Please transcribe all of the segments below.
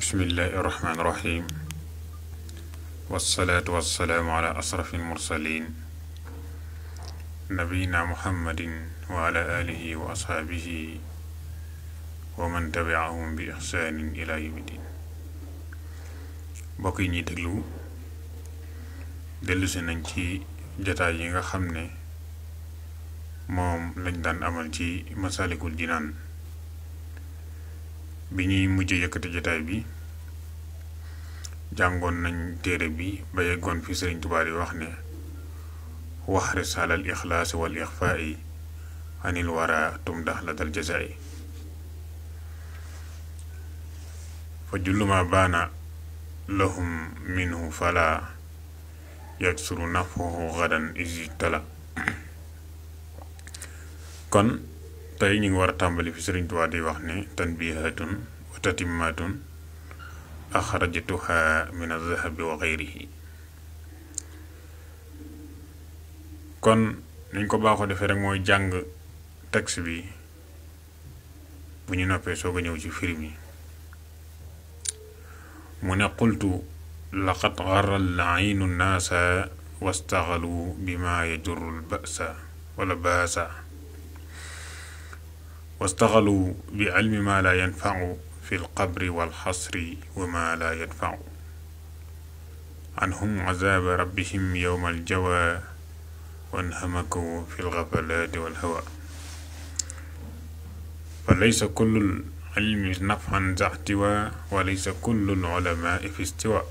bismillahi irrahmani irrahim wassalaatu wassalaamu ala asrafi almursalin nabiyina muhammadin wa ala alihi wa ashaabihi wa man tabiahum bi ihsaanin ila yawmi din. mbokk yi ñuy déglu dellusi nañ ci jataay yi nga xam ne moom lañ daan amal ci Masaalikul Jinaan. bi ñuy mujj yëkkati jotaay bi jàngoon nañ téere bi ba yeggoon fi Sëriñ Tuubaa di wax ne waxris alal ixlaasi wal ixfaa'i anil wara tumdax la dal jazaa'i fa julluma baana lahum minhu fala yaksuru nafuhu gadan isi tala. kon tey ñu ngi war a tàmbali fi Sëriñ Tuubaa di wax ne tanbihatun wa tatimmatun axrajtuha min az-zahabi wa ghayrihi. kon niñ ko baaxoo defee rek mooy jàng texte bi bu ñu noppee soog a ñëw ci firi mi. mu ne qultu laqad gharra al-aynu an-naasa wastaxalu bima yajurru al-ba'sa wala baasa wastaxalu bi ilmi ma la yanfacu fi lqabri walxasri wa ma la yadfacu anhum azaaba rabbihim yowma aljawa wanhamaku fi lgafalaati walhawa fa laysa kullu lilmi nafcan za xtiwa wa laysa kullu lulamaai fi istiwa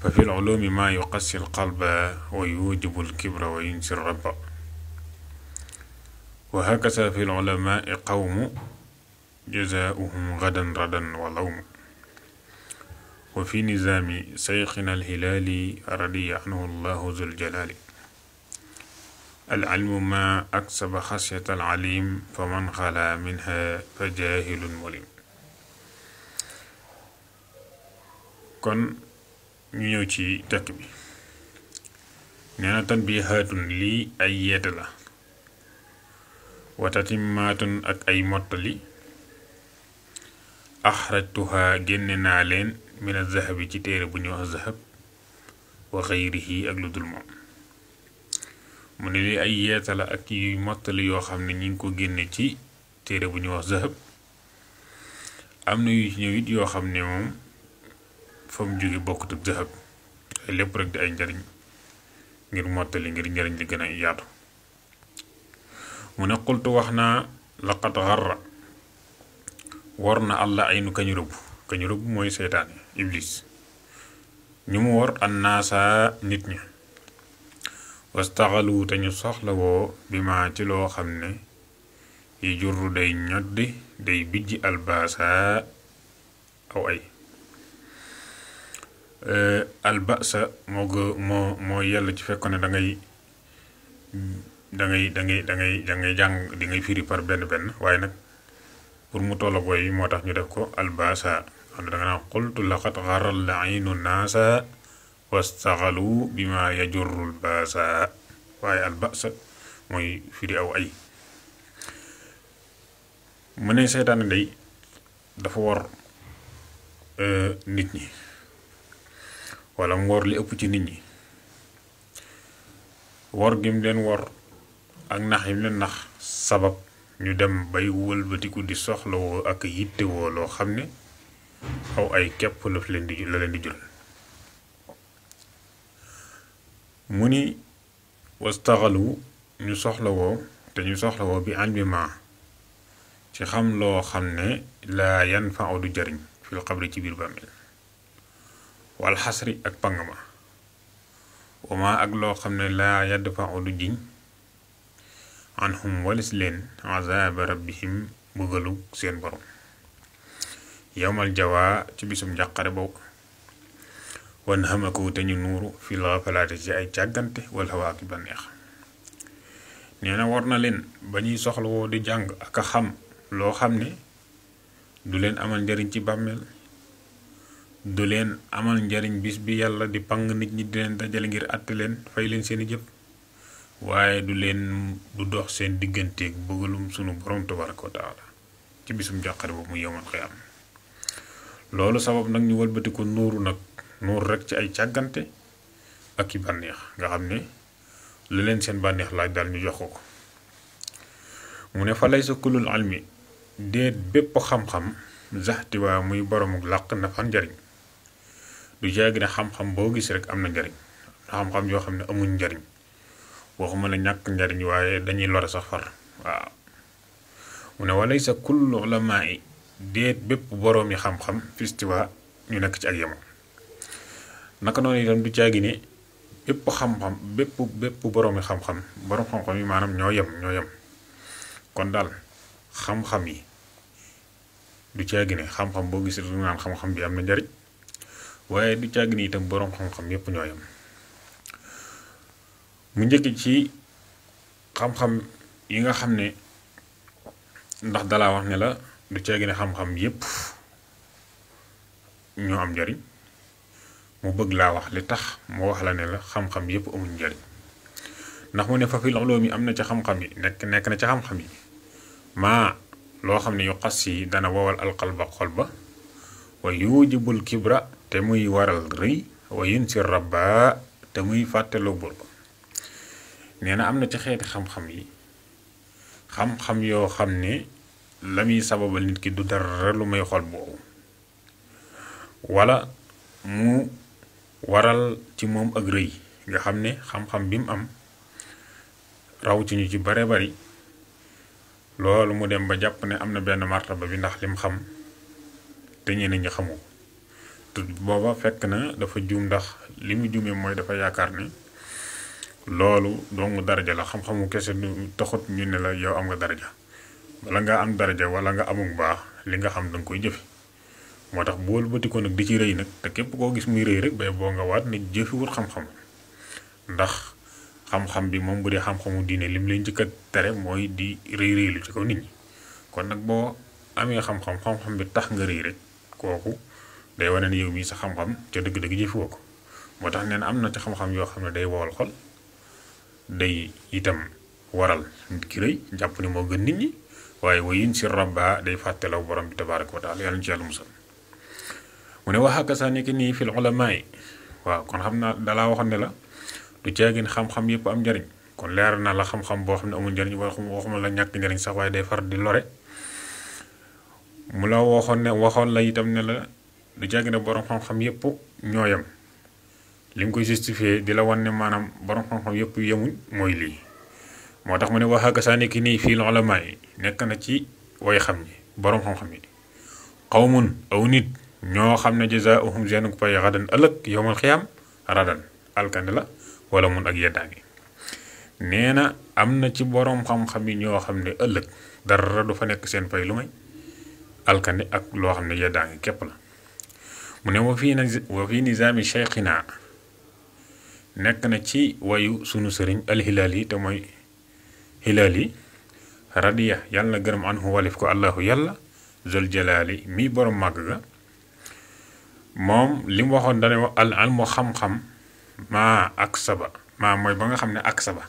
fa fi lculumi ma yuqassi lqalba wa yujibu lkibra wa yunsi rabba wa hakaza fi l-ulamaai qawmu jazaa'uhum gadan radan wa lawmu wa fi nizaami sayxina al-hilaali radiya anhu Allahu zul jalaali al-ilmu maa aksaba xashyata al-aliim faman xalaa minhaa fa jaahilun mulim. kon ñu ñëw ci tekk bi. nee na tanbihaatun lii ay yeete la. wa tatimmaatun ak ay mottali axrajtuha génne naa leen min az-zahabi ci téere bu ñuy wax zahab wa xayrihi ak lu dul moom. mu ne li ay yeeta la ak yu mottali yoo xam ne ñi ngi ko génne ci téere bu ñuy wax zahab. am na yu ñëw it yoo xam ne moom fa mu jóge bokkut ak zahab ay lépp rek di ay njariñ ngir mottali ngir njariñ li gën a yaatu. mu ne qultu wax naa laqad xarra war na àlla aynu kañu rëbb mooy seytaane iblis ñu mu war annaasa nit ñi wastaxalu te ñu soxlawoo bi ma ci loo xam ne yi jurru day ñoddi day bijji albaasa aw ay albasa moo yell ci fekkoon ne dangay jàng di ngay firi par benn waaye nag pour mu toll ak woy moo tax ñu def ko albasa xam ne danga naan qultu laqad gharra al-aynu naasa wastaxalu bima yajurru al-baasa waaye albasa mooy firi aw ay. mu ne seytaane day dafa war nit ñi wala mu war li ëpp ci nit ñi war gim leen war ak nax yim leen nax sabab ñu dem bay wëlbatiku di soxlawoo ak yittewoo loo xam ne aw ay képp la leen di jural. mu ni wastaxalu ñu soxlawoo bi ilmi ma ci xam loo xam ne laa yanfa'u du jariñ fil qabri ci biir bàmmeel wal xasri ak pang ma wama ak loo xam ne laa yadfa'u du jiñ anhum walis leen azaaba rabbihim bëggalu seen borom yowmal jawaa ci bisum njàqare boobu wan xamaku te ñu nuuru fi la falaate ci ay càggante wala hawaa ki banneex. nee na war na leen ba ñuy soxlawoo di jàng ak a xam loo xam ne du leen amal njariñ ci bàmmeel du leen amal njariñ bis bi yàlla di pang nit ñi di leen dajale ngir àtte leen fay leen seeni jëf waaye du dox seen digganteeg bëggalum sunu borom tabaraka wa taala ci bisum jàqare boobu mu yowmal xiyaam. loolu sabab nag ñu wëlbati ko nuuru nag nuur rek ci ay càggante ak i bànneex nga xam ne lu leen seen bànneex laaj daal ñu jox ko mu ne fa laysa kullul almi déet bépp xam-xam zaxtiwaa muy boroomu làq na fan njariñ du jaagi ne xam-xam boo gis rek am na njariñ xam-xam yoo xam ne amuñ njariñ waxuma la ñàkk njariñ waaye dañuy lore sax far waaw mu ne walaysa kullu ulamaa yi déet bépp boroomi xam-xam fistiwaa ñu nekk ci ak yemoo naka noonu itam du jaagi ne bépp xam-xam bépp boroomi xam-xam boroom xam-xam yi maanaam ñoo yem kon daal xam-xam yi du caagi ne xam-xam boo gis du naan xam-xam bi am na njariñ waaye du caagi ne itam boroom xam-xam yépp ñoo yem mu njëkk ci xam-xam yi nga xam ne ndax dalaa wax ne la du caagi ne xam-xam yépp ñoo am njariñ mu bëgg laa wax li tax mu wax la ne la xam-xam yépp amuñ njariñ ndax mu ne fa fil ulumi am na ca xam-xam yi nekk na ca xam-xam yi maa loo xam ne yu xas yi dana wowal alqalba xol ba wa yujibul kibra te muy waral rëy wa yunsir rabba te muy fàtteloo buur ba nee na am na ci xeeti xam-xam yi xam-xam yoo xam ne la muy sababal nit ki du dara lu may xol boobu wala mu waral ci moom ak rëy nga xam ne xam-xam bi mu am raw ci ñu ci bare bari loolu mu dem ba jàpp ne am na benn martaba bi ndax lim xam te ñeneen ñi xamoo te booba fekk na dafa juum ndax li mu juumee mooy dafa yaakaar ne loolu dong daraja la xam-xamu kese du taxut ñu ne la yow am nga daraja bala nga am daraja wala nga amul baax li nga xam danga koy jëfe moo tax bu wëlbati ko nag di ci rëy nag te képp koo gis muy rëy rek bay boo nga waat ne jëfiwut xam-xam ndax xam-xam bi moom bu dee xam-xamu diine lim lay njëkk a tere mooy di rëy rëylu ci kaw nit ñi kon nag boo amee xam-xam bi tax nga rëy rek kooku day wane ne yow mii sa xam-xam ca dëgg-dëgg jëfewoo ko moo tax nee na am na ci xam-xam yoo xam ne day wowal xol day itam waral nit ki rëy jàpp ni moo gën nit ñi waaye wayin si rabba day fàttelaw borom bi tabaraka wa taala yàlla ci yàlla musal mu ne waxaka saa nekk nii fil ulamaa yi waaw kon xam naa dalaa waxoon ne la du caagin xam-xam yépp am njariñ kon leer na la xam-xam boo xam ne amul njariñ waxuma la ñàkk njariñ sax waaye day far di lore mu la waxoon la itam ne la du caagin ne borom xam-xam yépp ñoo yem li mu koy justifié di la wan ne maanaam borom xam-xam yépp yemuñ mooy lii moo tax mu ne waxaaka saa nekk nii fii ulamaa yi nekk na ci way xam ñi borom xam-xam yi qawmun aw nit ñoo xam ne jazaa'uhum seen pay xadan ëllëg yowmal xiyaam radan alkande la wala mun ak yeddaangi nee na am na ci boroom xam-xam yi ñoo xam ne ëllëg dara du fa nekk seen pay lu may alkande ak loo xam ne yeddaangi képp la mu ne wa fii nizaami cheikhina nekk na ci wayu sunu sëriñ alhilaali te mooy hilaali radiya yàlla na gërëm anhu walif ko allahu yàlla zul jalaali mi borom màgg ga moom li mu waxoon dane wax al almu xam-xam maa ak saba maa mooy ba nga xam ne ak saba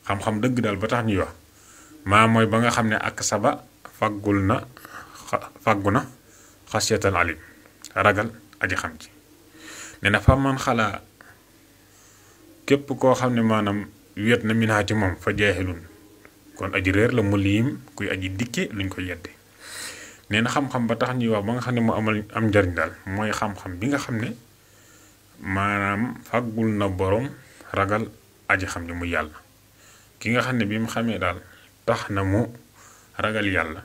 xam-xam dëgg daal ba tax ñuy wax maa mooy ba nga xam ne ak saba faggu na xasiyatal alim ragal aji xam ci ne na fa man xalaa képp koo xam ne maanaam wéet na minaa ci moom fa jaahilun kon aji réer la mu liim kuy aji dikke luñ ko yedde nee na xam-xam ba tax ñuy wax ba nga xam ne mu am njariñ daal mooy xam-xam bi nga xam ne maanaam fàggul na borom ragal aji xam ne mu yàlla ki nga xam ne bi mu xamee daal tax na mu ragal yàlla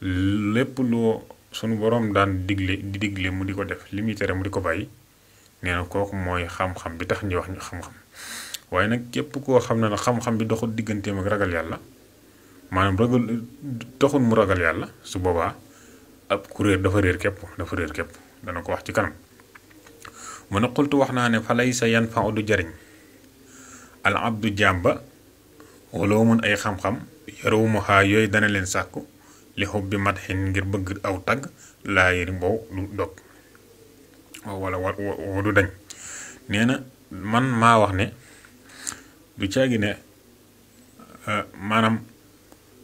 lépp loo sunu borom daan digle mu di ko def li muy tere mu di ko bàyyi nee na kooku mooy xam-xam bi tax ñuy wax ñu xam-xam waaye nag képp koo xam ne nag xam-xam bi doxul digganteem ak ragal yàlla maanaam ragal taxul mu ragal yàlla su boobaa ab kuréer dafa réer képp dana ko wax ci kanam mu ne xultu wax naa ne fa laysa yanfa'u du jariñ al abdu jàmba wala mun ay xam-xam yarawumuhaa yooyu dana leen sàkku li xub bi mat xin ngir bëgg aw tagg laa yëri mbow du dog wala du dañ nee na man maa wax ne du caagi ne maanaam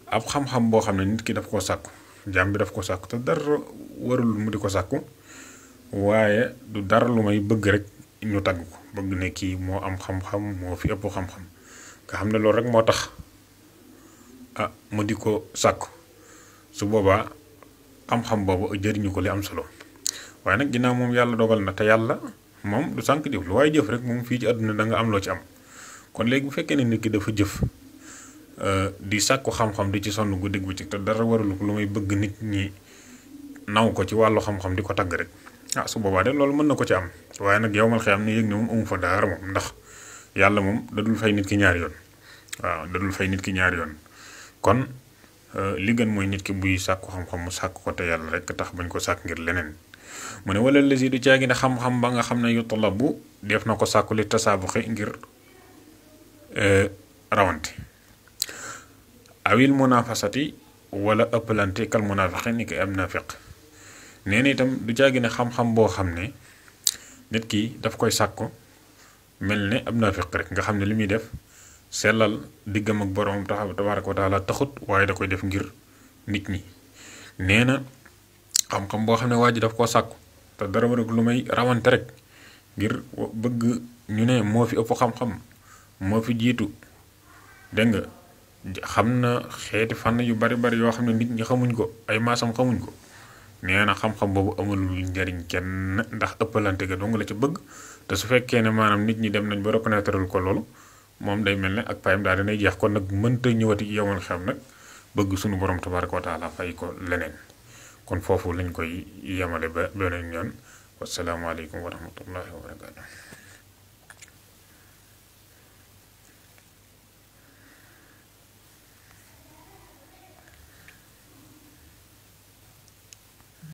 ab xam-xam boo xam ne nit ki daf koo sàkku jaam bi daf ko sàkku te dara warul mu di ko sàkku waaye du dara lu may bëgg rek ñu tagg ko bëgg ne kii moo am xam-xam moo fi ëpp xam-xam nga xam ne loolu rek moo tax mu di ko sàkku su boobaa xam-xam boobu jëriñu ko li am solo waaye nag ginnaaw moom yàlla dogal na te yàlla moom du sànq jëf lu waaye jëf rek moom fii ci àdduna da nga am loo ci am kon léegi bu fekkee ne nit ki dafa jëf di sàkku xam-xam di ci sonn guddi bu ci te dara warul ko lu may bëgg nit ñi naw ko ci wàllu xam-xam di ko tagg rek su boobaa de loolu mën na ko ci am waaye nag yow mal xëy am ne yëg ne moom amu fa dara moom ndax yàlla moom dadul fay nit ki ñaari yoon waaw dadul fay nit ki ñaari yoon kon li gën mooy nit ki buy sàkku xam-xam mu sàkk ko te yàlla rek tax bañ ko sàkk ngir leneen mu ne wala lesi du caagi ne xam-xam ba nga xam ne yu talabu def na ko sàkku li tasaabuxi ngir rawante awil munafasati wala ëppalante kal munafiqi ni ko am nafiq nee na itam du caagi ne xam-xam boo xam ne nit ki daf koy sàkku mel ne am nafiq rek nga xam ne li muy def sellal diggam ak borom tabaraka wa taala taxut waaye da koy def ngir nit ñi nee na xam-xam boo xam ne waa ji daf koo sàkku te dara war lu may rawante rek ngir bëgg ñu ne moo fi ëpp xam-xam moo fi jiitu dégg nga xam na xeeti fànn yu bari bari yoo xam ne nit ñi xamuñ ko ay maasam xamuñ ko nee na xam-xam boobu amul njariñ kenn ndax ëppalante ga dong la ci bëgg te su fekkee ne maanaam nit ñi dem nañ ba reconnaître ko loolu moom day mel ne ak payam daal dinay jeex kon nag mënta ñëwati yomal xam nag bëgg sunu borom tabaraka wa taala fay ko leneen kon foofu lañ koy yemale ba beneen yoon wasalaamaaleykum wa rahmatullahi wa barakatuh